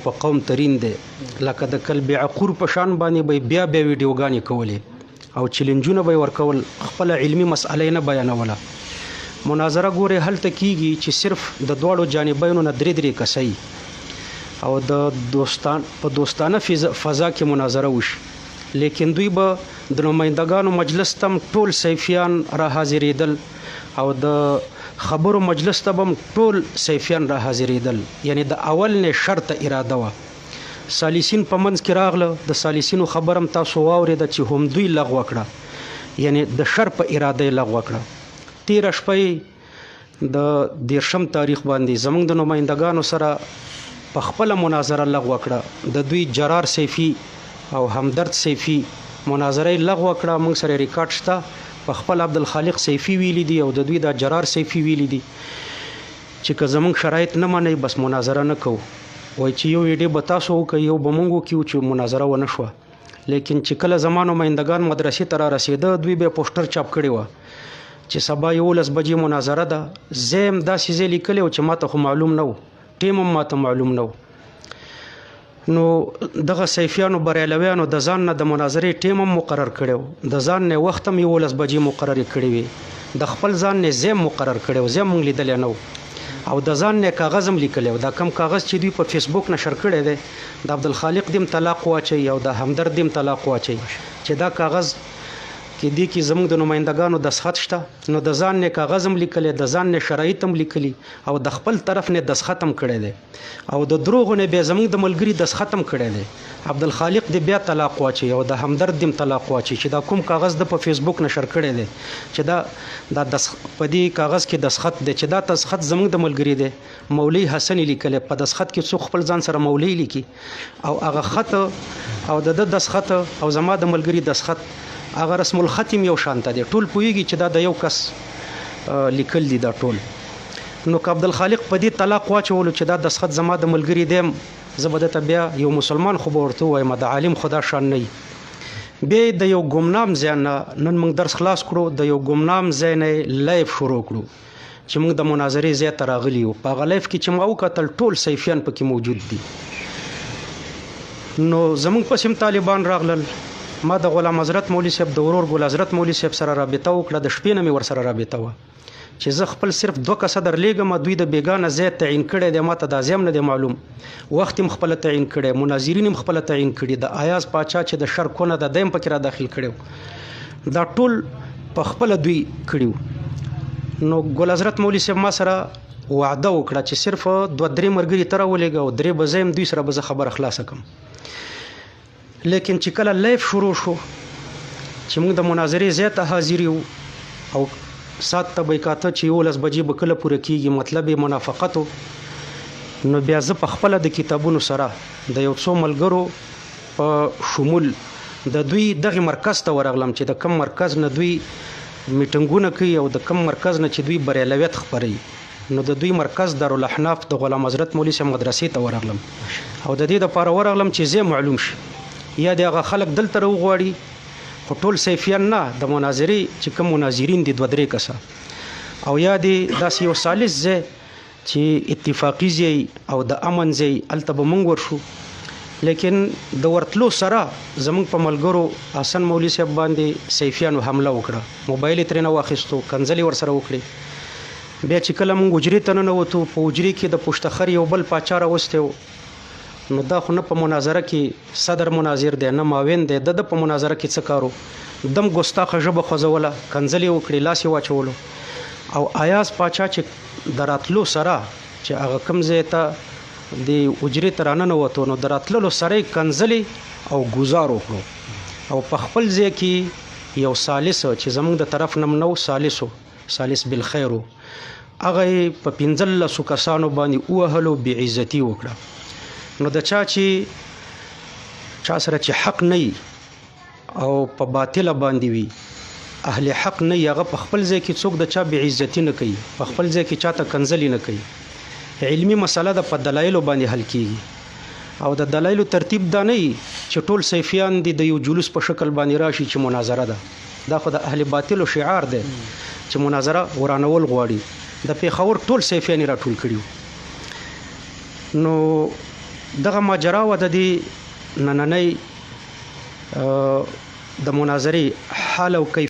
په قوم ترین دی، لکه د کلب عقور په شان باندې به بیا بیا ویډیوګانې کولې او چیلنجونه به ورکول، خپل علمي مسأله نه بیانوله. مناظره ګورې هلته کیږي چې صرف د دواړو جانبینو نه درې درې کسي او د دوستان په دوستانه فضا کې مناظره وشي، لیکن دوی به د نمایندګانو مجلس تم ټول سیفیان را حاضرېدل او د خبرو مجلس ته به ټول سیفیان را حاضرېدل، یعنی د اول نه شرط اراده وه. ثالثین په منځ کې راغله، د ثالثینو خبره هم تاسو واورېده چې هم دوی لغوه کړه، یعنی د شر په اراده یې لغوه کړه. تېره شپه یې د 30 تاریخ باندې زموږ د نمایندګانو سره په خپله مناظره لغوه کړه، د دوی جرار سیفي او همدرد سیفي مناظره یې لغوه کړه، موږ سره ریکارډ شته، په خپل عبدالخالق سیفي ویلي دي او د دوی دا جرار سیفي ویلي دي چې که زموږ شرایط نه منئ بس مناظره نه کوو. وایي چې یو ویډیو به تاسو وکړئ، یو به موږ وکړو، چې مناظره ونه شوه. لیکن چې کله زما نمایندګان مدرسې ته را رسېده، دوی به پوسټر چاپ کړی وه چې سبا 11 بجې مناظره ده. زه هم داسې ځای لیکلی و چې ماته خو معلوم نه و، ټیم هم ماته معلوم نه و. نو دغه سیفیانو بریالویانو د ځان نه د مناظرې ټیم هم مقرر کړی و، د ځان نه وخت هم 11 بجې مقررې کړې وې، د خپل ځان نه ځای هم مقرر کړی و، ځای هم موږ لیدلی نه و، او د ځان نه کاغذ هم لیکلی و. دا کم کاغذ چې دوی په فیسبوک نشر کړی دی، د عبدالخالق دې هم طلاق واچوي او د همدرد دې هم طلاق واچوي چې دا کاغذ کې دې کې زموږ د نمایندګانو دستخط شته. نو د ځان نه کاغذ هم لیکلی، د ځان نه شرایط هم لیکلي او د خپل طرف نه دستخط هم کړی دی، او د دروغو نه بیا زموږ د ملګري دستخط هم کړی دی. عبدالخالق دې بیا طلاق واچوي او د همدرد دې هم طلاق واچوي چې دا کوم کاغذ د په فیسبوک نشر کړی دی چې دا په دې کاغذ کې دستخط دی، چې دا دستخط زموږ د ملګري دی، مولوي حسن یې لیکلی. په دستخط کې څوک خپل ځان سره مولوي لیکي، او هغه خط او د ده دستخط او زما د ملګري دستخط هغه رسم الخط یې یو شانته دی، ټول پوهېږي چې دا د یو کس لیکل دي دا ټول. نو که عبدالخالق په دې طلاق واچولو چې دا دستخط زما د ملګري دی، زه به ده ته بیا یو مسلمان خو به ورته ووایم، د عالم خدا شان نه وي. بیا د یو ګمنام ځای نه نن موږ درس خلاص کړو، د یو ګمنام ځای نه یې live شروع کړو چې موږ د مناظرې ځای ته راغلي یو. په هغه live کې چې ما وکتل ټول سیفیان پکې موجود دي. نو زموږ پسې هم طالبان راغلل. ما د غلام حضرت مولوي صاحب د ورور ګل حضرت مولوي صاحب سره رابطه وکړه، د شپې نه مې ورسره رابطه وه چې زه خپل صرف 2 کسه درلېږم، دوی د بېګانه ځای تعین کړی دی، ما ته دا ځای هم نه دی معلوم، وخت هم خپله تعین کړی، مناظرین هم خپله تعین کړي، د ایاز پاچا چې د شر کونه ده دی هم پکې را داخل کړی و، دا ټول په خپله دوی کړي وو. نو ګل حضرت مولوي صاحب ما سره وعده وکړه چې صرف 2-3 ملګري ته راولېږه او 3 به زه یم، دوی سره به زه خبره خلاصه کړم. لیکن چې کله live شروع شو چې موږ د مناظرې ځای ته حاضر یو او ساعت ته به یې کاته چې 11 بجې به کله پوره کېږي، مطلب یې منافقت و. نو بیا زه په خپله د کتابونو سره د یو څو ملګرو په شمول د دوی دغه مرکز ته ورغلم چې د کم مرکز نه دوی میټنګونه کوي او د کم مرکز نه چې دوی بریالویت خپروي. نو د دوی مرکز دارالاحناف د غلام حضرت مولوي صاحب مدرسې ته ورغلم او د دې دپاره ورغلم چې ځای معلوم شي، یا دې هغه خلک دلته راوغواړي، خو ټول سیفیان نه، د مناظرې چې کوم مناظرین دي 2-3 کسه، او یا دې داسې یو ثالث ځای چې اتفاقي ځای او د امن ځای، هلته به موږ ورشو. لیکن د ورتلو سره زموږ په ملګرو حسن مولوي صاحب باندې سیفیانو حمله وکړه، موبایل یې ترېنه واخیستو، کنځلې ورسره وکړې. بیا چې کله موږ حجرې ته ننوتو، په حجرې کې د پشتخر یو بل پاچا راوستی و. نو دا خو نه په مناظره کې صدر مناظر دی نه معاون دی، د ده په مناظره کې څه کار و؟ دم ګستاخه ژبه خوځوله، کنځلې وکړې، لاس یې واچولو. او ایاز پاچا چې د راتلو سره چې هغه کوم ځای ته د حجرې ته راننوتو، نو د راتللو سره یې کنځلې او ګوزار وکړو. او په خپل ځای کې یو ثالث چې زموږ د طرف نه هم نه و، ثالث و، ثالث بالخیر و، هغه یې په 15 کسانو باندې ووهلو، بې عزتي وکړه. نو د چا چې چا سره چې حق نه وي او په باطله باندې وي، اهل حق نه وي، هغه په خپل ځای کې څوک د چا بې عزتي نه کوي، په خپل ځای کې چا ته کنځلې نه کوي. علمي مسله ده، په دلایلو باندې حل کیږي. او د دلایلو ترتیب دا نه وي چې ټول سیفیان دې د یو جلوس په شکل باندې راشي چې مناظره ده. دا خو د اهل باطلو شعار دی چې مناظره ورانول غواړي. د پېښور ټول سیفیان یې راټول کړي وو. نو دغه ماجرا وه د دې نننۍ د مناظرې حال او کیف.